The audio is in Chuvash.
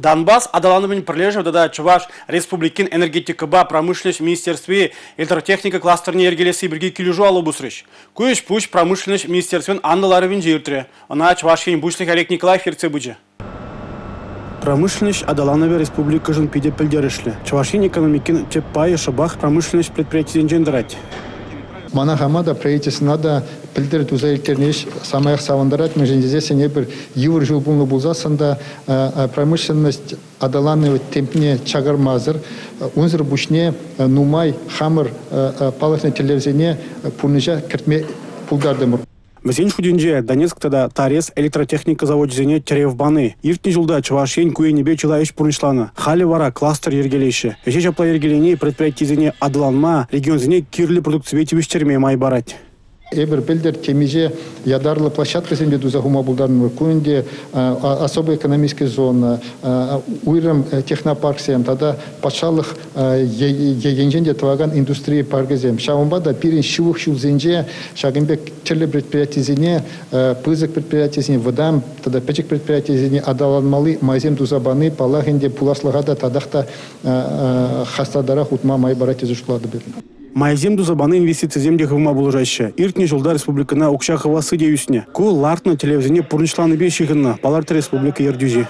Донбасс аталанӑвӗн пӗрлешӗвӗ тата Чӑваш Республикин энергетикӑпа промышленноҫ министерстви электротехника кластерне йӗркелесси пирки килӗшӳ алӑ пусрӗҫ. Ку ӗҫ-пуҫ промышленноҫ министерствин анлӑ ларӑвӗнче иртрӗ. Ӑна Чӑваш Ен Пуҫлӑхӗ Олег Николаев ертсе пычӗ. Промышленноҫ аталанӑвӗ республикӑшӑн питӗ пӗлтерӗшлӗ. Чӑваш Ен экономикин тӗп пайӗ шӑпах промышленноҫ предприятийӗсенчен тӑрать. Мана хама та, правительствӑна та пӗлтӗр туса ирттернӗ ӗҫ самаях савӑнтарать, мӗншӗн тесессӗн эпир йывӑр ҫул пулнӑ пулсассӑн та промышленность аталанӑвӗн темпне чакармасӑр, унсӑр пуҫне нумай хамӑр палӑртнӑ тӗллевсене пурнӑҫа кӗртме пултартӑмӑр. Вӗсен шутӗнче Донецк тата Торез электротехника завочӗсене тӗрев пани. Иртнӗ ҫулта Чӑваш Ен ку енӗпе чылай ӗҫ пурнӑҫланӑ. Халӗ вара кластер йӗркелеҫҫӗ. Ӗҫе ҫапла йӗркелени предприятисене аталанма, регионсене кирлӗ продукципе тивӗҫтерме май парать. Эпир пӗлтӗр темиҫе ятарлӑ площадкӑсем те туса хума пултарнӑ. Ку ӗнтӗ особая экономическая зона, уйрӑм технопарксем тата патшалӑх енчен те тӑвакан индустри паркӗсем. Ҫавӑнпа та пирӗн ҫывӑх ҫулсенче ҫакӑн пек тӗрлӗ предприятисене, пысӑк предприятисене, вӑтам тата пӗчӗк предприятисене аталанмалли майсем туса пани, паллах ӗнтӗ, пуласлӑха та татах та хастартарах утма май парать тесе шутлатӑп эпӗ. Майсем туса пани инвестицисем те хывма пулӑшаҫҫӗ. Иртнӗ ҫулта республикӑна укҫа хывасси те ӳснӗ. Ку лартнӑ тӗллевсене пурнӑҫланипе ҫыхӑннӑ, палӑртрӗ республика ертӳҫи.